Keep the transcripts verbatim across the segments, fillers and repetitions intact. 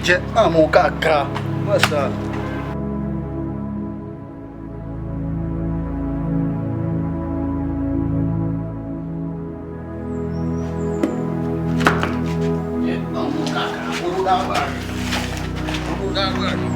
Jèt anmò kaka. Wè sa. Jèt anmò kaka. Anmò kaka. Anmò kaka.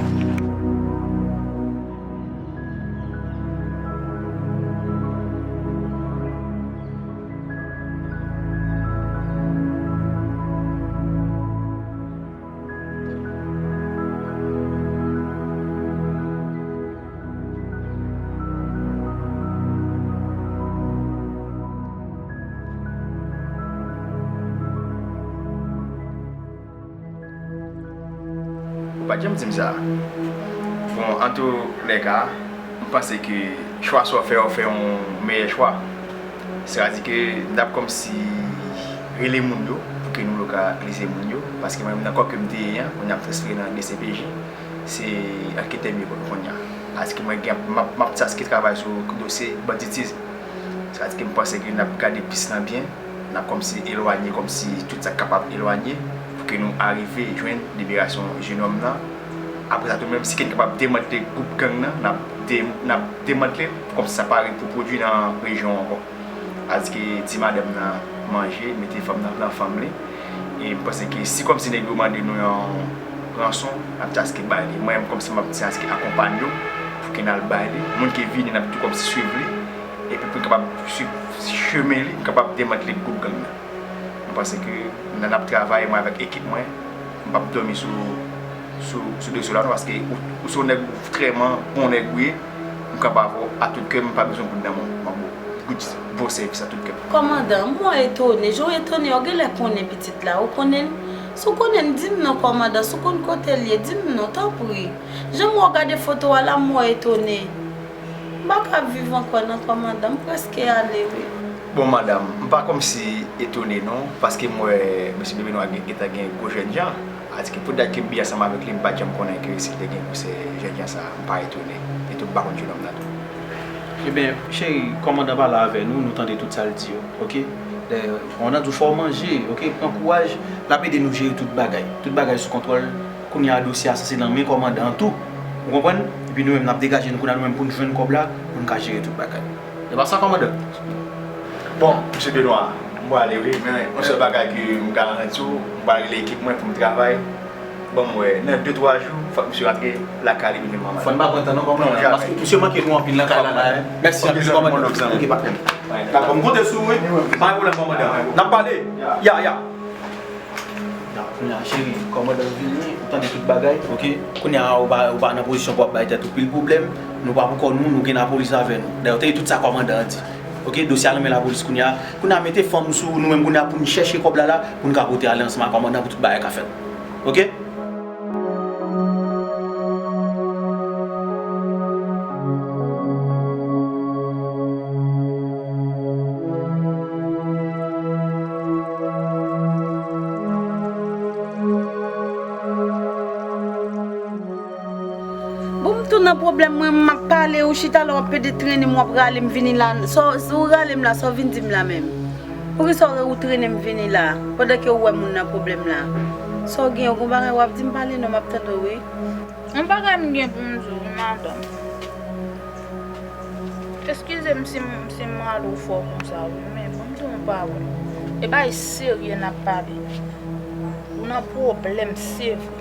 Ou pa t janm di m sa. Bon, antoulèka, m panse ke chwa sa w fè, w fè yon meyè chwa. Sètadi ke n ap kòmsi rele moun yo pou ke nou lokalize moun yo. Paske mwen menm nan kò ke m te ye an, kounye a m transfere nan D C P J, se anketè m yo kounye a. Sètadi ke mwen gen, m ap, m ap taske travay sou dosye banditizm. Sètadi ke m panse ke n ap gade pis lan byen, n ap kòmsi elwanye, kòmsi tout sa k kapab elwanye, pou ke nou arive jwenn liberasyon jenòm nan. Apre sa tou, menm si ke n kapab demantle gwoup gang nan, n ap de-, n ap demantle, kòmsi sa pa repwopwodui nan rejyon an ankò. Sètadi ke ti madanm nan manje, mete fanm nan nan fanm li. E m panse ke si kòmsi nèg yo mande nou yon ranson, n ap taske bay li. Mwen menm kòmsi m ap taske akonpanye yo pou ke n al bay li. Moun ki vini, n ap tou kòmsi swiv li. Epi pou n kapab swiv chemen li, n kapab demantle gwoup gang nan. M panse ke nan n ap travay, mwen avèk ekip mwen, m p ap dòmi sou, sou, sou dosye la non, paske ou, ou se yon nèg, ou vrèman bon nèg ou ye, m kanpe avè w a tout kè m, m pa bezwen goud nan men w, m ap ba w goud bon sèvis a tout kè m. Kòmandan, m wè w etone, jan w etone a, w genlè konnen pitit la, ou konnen l? Si w konnen l, di m non, kòmandan, si w konn kote l ye, di m non, tanpri. Jan m wè w gade foto a la, m wè w etone. M pa ka viv ankò non, kòmandan, m prèske ale, wi. Bon, madanm, m pa kòmsi etone non, paske m wè mesye Bebe Nwa gen, gentan gen gwo jènjan. Sètadi ke pou dat ke m byen ansanm avèk li, m pa t janm konnen ke si l te gen gwosè jènjan sa a, m pa etone. Epi tou, m pa konn jenòm nan tou. Ebyen, cheri, kòmandan pale avè nou, nou tande tout sa l di yo, oke? Dayè, kòmandan di w fò w manje, oke? Pran kouraj, l ap ede nou jere tout bagay. Tout bagay sou kontwòl. Kounye a, dosye a sanse nan men kòmandan an tou. Ou konprann? Epi nou menm, n ap degaje nou kounye a, nou menm, pou n jwenn kòb la, pou n ka jere tout bagay. E pa sa, kòmandan? Bon, mesye Benwa, m prale wi, men yon sèl bagay ke m garanti w, m pral rele ekip mwen pou m travay. Bon, m wè, nan de twa jou, fòk misye rantre lakay li, vin jwenn manman l. Fò n pa pran tan non, kòmandan, paske misye manke nou anpil nan kay la, la. Mèsi anpil, kòmandan. Ok, pa pwoblèm. Dakò, m konte sou ou, wi. Pa gen pwoblèm, kòmandan. N ap pale. Ya, ya. Ya, kounye a, cheri, kòmandan vini, ou tande tout bagay, oke? Kounye a, ou pa, ou pa nan pozisyon pou w ap bay tèt ou pil pwoblèm. Nou pa pou kò nou, nou gen lapolis avè nou. Dayè, ou tande tout sa kòmandan an di. Oke, dosye a nan men lapolis kounye a. Kounye a, mete fanm sou nou menm kounye a pou n chèche kòb la la, pou n ka pote ale ansanm ak kòmandan pou tout bagay ka fèt. Oke? Bon, m tou nan pwoblèm mwen, m ap pale, ou chita la, w ap pede trennen m, w ap rale m vini la. Sa w, si w rale m la, sa w vin di m la menm? Poukisa w, ou trennen m vini la, pandan ke w wè moun nan pwoblèm la? Sa w gen, yon bagay w ap di m, pale non, m ap tande w, wi. Yon bagay m gen pou m di w, wi, madanm. Eskize m si m, si m rale w fò konsa, wi, men ban m di w yon pawòl. E bagay serye n ap pale. Ou nan pwoblèm, se vre.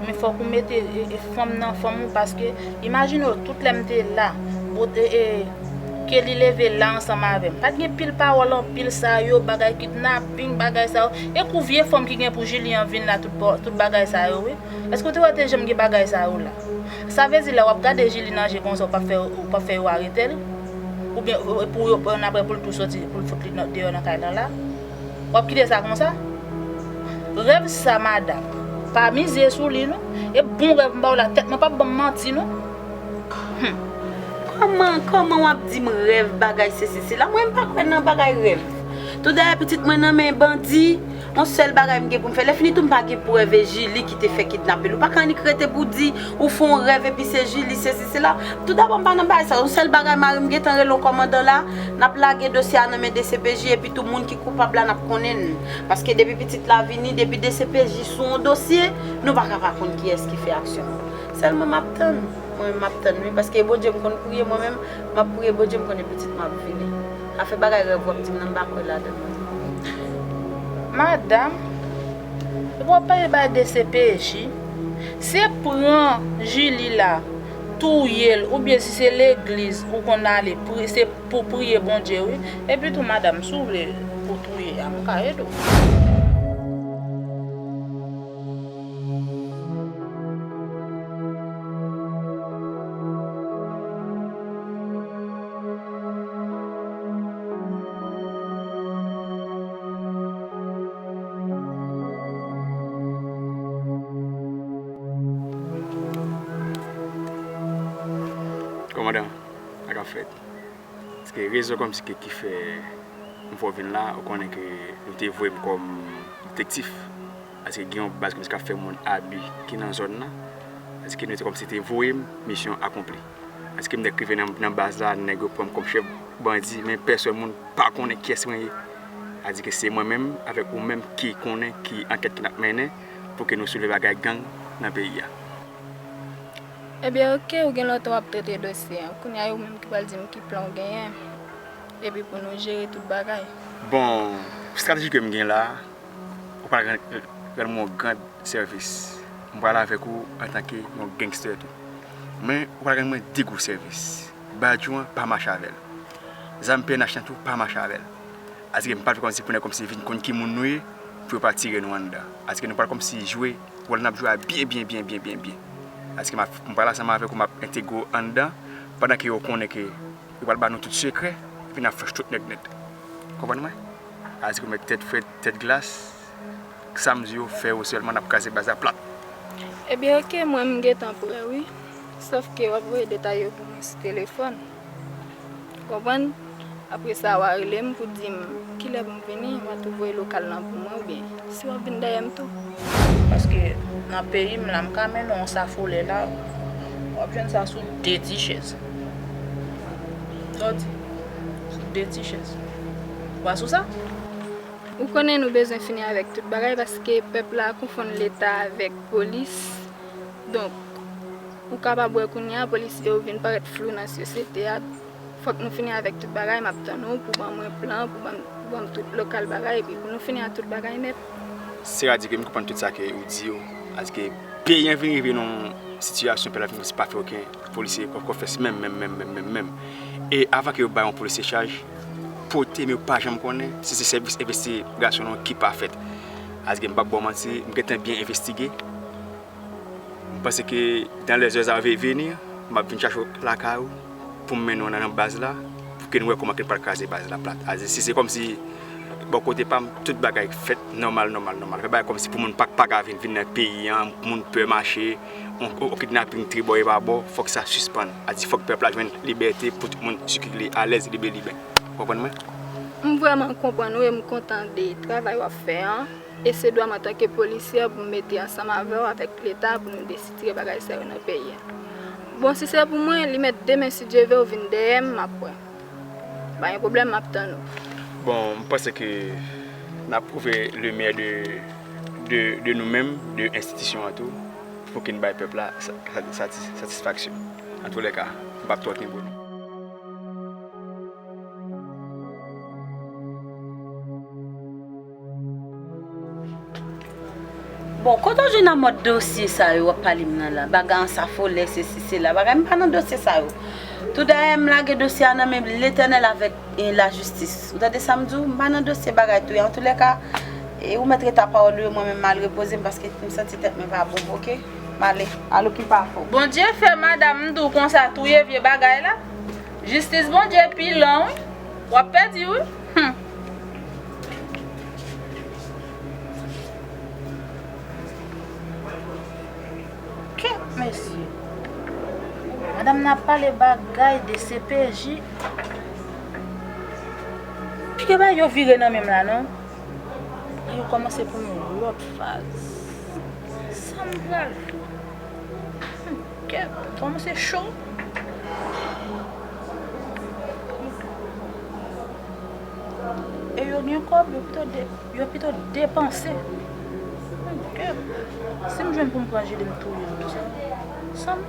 Men fòk ou mete, e, e, fanm nan fanm ou, paske imajine w, tout lè m te la, bot, e, e, ke li leve la ansanm avè m. Pa t gen pil pawòl anpil sa yo, bagay kidnaping, bagay sa yo. E kou vye fanm ki gen pou Jili an vin la, tout, tout bagay sa yo, wi. Èske w te wè te janm gen bagay sa yo la? Sa vle di lè w ap gade Jili nan je konsa, ou p ap fè, ou p ap fè yo arete l? Oubyen, e, e, pou yo, pou yo, apre pou l tou soti, pou l fout li nan, deyò nan kay lan la? W ap kite sa konsa? Rèv sa, madanm. Pa mize sou li, non. E bon rèv m ba w la, tèt mwen p ap ban m manti, non. Hum. Kòman, kòman w ap di m rèv, bagay sesi, sela? Mwen, m pa kwè nan bagay rèv. Tou dayè, pitit mwen nan men bandi, Yon sèl bagay m gen pou m fè. Lè fini tou, m pa gen prèv e Julie ki te fè kidnape l. Ou pa ka annik rete pou di ou fè yon rèv epi se Julie, sesi, sela. Toudabò, m pa nan bagay sa. Yon sèl bagay, mari m gentan rele yon kòmandan la, n ap lage dosye a nan men D C P J epi tou moun ki koupab la, n ap konnen l. Paske depi pitit la vini, depi D C P J sou yon dosye, nou pa ka pa konn kiyès ki fè aksyon an. Sèlman m ap tann. Mwen menm m ap tann wi, paske e Bondye m konn priye, mwen menm m ap priye Bondye, m konnen pitit m ap vini. Afè bagay rèv w ap di m nan, m pa kwè ladan l non. Madanm, w ap pale bay D C P J. Se pran Julie la, touye l, oubyen si se legliz ou konn ale, pri- se pou priye Bondye wi. Epi tou madanm, si w vle pou touye a, m ka ede w. Kòmandan, sa k ap fèt? Paske rezon kòmsi ke ki fè m fè w vin la, ou konnen ke nou te voye m kòm detektif. Paske gen yon baz kòmsi k ap fè moun abi ki nan zòn nan. Paske nou te kòmsi te voye m, misyon akonpli. Paske m nèk rive nan, nan baz la, nèg yo pran m kòm chèf bandi, men pèsòn moun pa konnen kiyès mwen ye. Sa di ke se mwen menm avèk ou menm ki konnen ki ankèt ki n ap mennen pou ke nou soulve bagay gang nan peyi a. Ebyen, oke, ou gen lontan w ap trete dosye an. Kounye a, ou menm ki pral di m ki plan w genyen. Epi pou nou jere tout bagay. Bon, estrateji ke m gen la, ou pral rann, rann mwen yon gran sèvis. M pral avèk ou antanke yon gangster tou. Men, ou pral rann mwen de gwo sèvis. Badjou an pa mache avè l. Zam P N H lan tou pa mache avè l. Paske m pa vle kòmsi pou nèg kòmsi vin konn ki moun nou ye, pou yo pa tire nou anndan. Paske nou pral kòmsi jwe wòl n ap jwe a byen, byen, byen, byen, byen, byen. Paske m ap, m pral ansanm avèk ou, m ap entegre w anndan, pandan ke yo konnen ke yo pral ba nou tout sekrè, epi n ap flanch tout nèg nèt. Konprann mwen? Paske mwen tèt frèt, tèt glas, sa m di yo, fè yo sèlman, n ap kraze baz la plat. Ebyen, oke, mwen m gentan prè, wi. Sòf ke w ap voye detay yo pou mwen sou telefòn. Konprann? Apre sa, w a rele m pou di m kilè pou m vini, w a tou voye lokal lan pou mwen, oubyen si w ap vin dèyè m tou. Paske nan peyi m la, m ka mennen w sa folè la, w ap jwenn sa sou de ti chèz. Sa w di? Sou de ti chèz. W a sou sa? Ou konnen nou bezwen fini avèk tout bagay paske pèp la konfonn Leta avèk polis. Donk, ou kapab wè kounye a, polisye yo vin parèt flou nan sosyete a. Fòk nou fini avèk tout bagay, m ap tann ou pou ban mwen plan, pou ban m, pou ban m tout lokal bagay, epi pou nou fini ak tout bagay nèt. Sètadi ke m konprann tout sa ke ou di yo, paske peyi an vin rive nan yon sitiyasyon pèp la vin pa fè okenn polisye konfyans menm, menm, menm, menm, menm, menm. E avan ke yo bay yon polisye chaj, pote men yo pa janm konnen si se sèvis envestigasyon non ki pa fèt. Paske m p ap ba w manti, m gentan byen envestige. M panse ke dans les heures à venir, m ap vin chache w lakay ou pou m mennen w nan, nan baz la, pou ke n wè kòman ke n pral kraze baz la plat. Sètadi, si se kòmsi bò kote pa m, tout bagay fèt nòmal, nòmal, nòmal. Fè bagay kòmsi pou moun pa, pa ka vin, vin nan peyi an, moun pè mache, on, on kidnaping tribò e pa bò, fòk sa sispann. Sètadi, fòk pèp la jwenn libète pou tout moun sikile alèz, libe, libe. Ou konprann mwen? M vrèman konprann ou e m kontan de travay w ap fè an. E se dwa m antanke polisyè pou m mete ansanm avè w avèk Leta pou nou desitire bagay sa yo nan peyi a. Bon, si se pou mwen, li mèt demen, si Dye ve, ou vin dèyè m, m ap wè. Pa gen pwoblèm, m ap tann ou. Bon, m panse ke n ap pwouve le meyè de, de, de nou menm, de enstitisyon an tou, pou ke n bay pèp la sa, sa, sati-, satisfaksyon. Antoulèka, m p ap twò kenbe w non. Bon, kote w jwenn a mòd dosye sa yo w ap pale m nan la? Bagay an sa folè, sesi, sela. Bagay, m pa nan dosye sa yo. Tou dayè, m lage dosye a nan men Letènèl avèk, e, lajistis. Ou tande sa m di w? M pa nan dosye bagay touye. Antoulèka, e, ou mèt ret a pawòl ou yo, mwen menm m al repoze m paske m santi tèt mwen pa bon, oke? M ale. Al okipe afè w. Bondye fè madanm m di w konsa touye vye bagay la. Jistis Bondye pi lan, wi. W ap pèdi, wi. Hum. Kèt, mesye. Madanm nan ap pale bagay de C P J. Piske bay yo vire nan men m la, non. Yo kòmanse pou yon lòt faz. Sa m pral fè? Hmm, kèt, kòmanse cho. E yo gen kòb, yo pito de-, yo pito depanse. Hmm, kèt, si m jwenn pou m pran jile, m touye yo. Sa m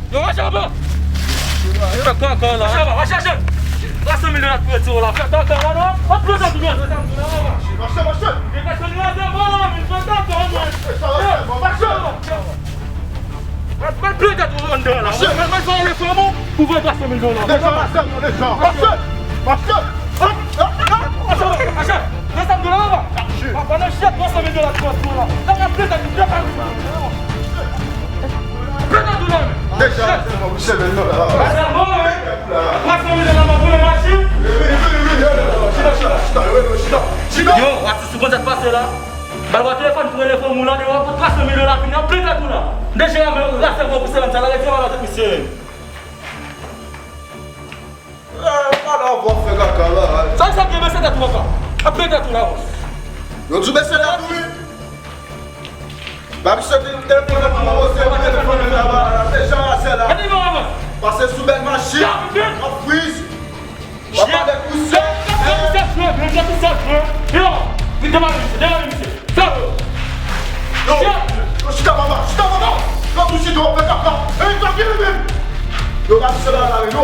Yo, mache anba! Fè kaka la. Mache anba, mache, mache! Twa san mil dola pou retire la. Fè kaka la, non? Wap plante tou, non? Mache, mache! Gen kaka nou la, non, men fè kaka, non? Mache! Mwen, mwen plante tou anndan la. Mwen, mwen fè yon refòm ou pou vin twa san mil dola. Deja, mache, deja. Mache! Mache! Mache! Mache! Twa san mil dola, papa. Papa, nan jèt twa san mil dola, twa san mil dola. Sa ka plante tou, deja. Plante tou la, men. Deja, se bon, se bon, non, la. Sa bon, men. Twa san mil dola, mwen, pou yon machin. Wi, wi, wi, wi, wi, wi, chita, chita, chita, wi, wi, chita, chita. Yo, atis, ou konn sa k pase la? Ba l telefòn pou telefòn moun nan, devan pou twa san mil dola fini, ap plante tou la. Deja, men, rase bon pou sèmèn sa la, retire mal la tèt misye. Eh, ala w ap fè kaka la. Sa, sa gen bese tèt ou, papa? Ap plante tou la, mwen. Yo di w bese tèt ou, wi. Ba misye te, telefòn nan, mwen, se mwen, telefòn nan, la, la, deja, se la. Pase sou bèl machin. Ap friz. Papa de kousè. Gade tout sa jwe, gade tout sa jwe. Yo, vin devan misye, devan misye. Sa yo. Yo, yo, chita papa, chita papa. Yo, tou chita, w ap fè kaka. Ey, sa ki li menm? Yo, pa misye la, la, yo.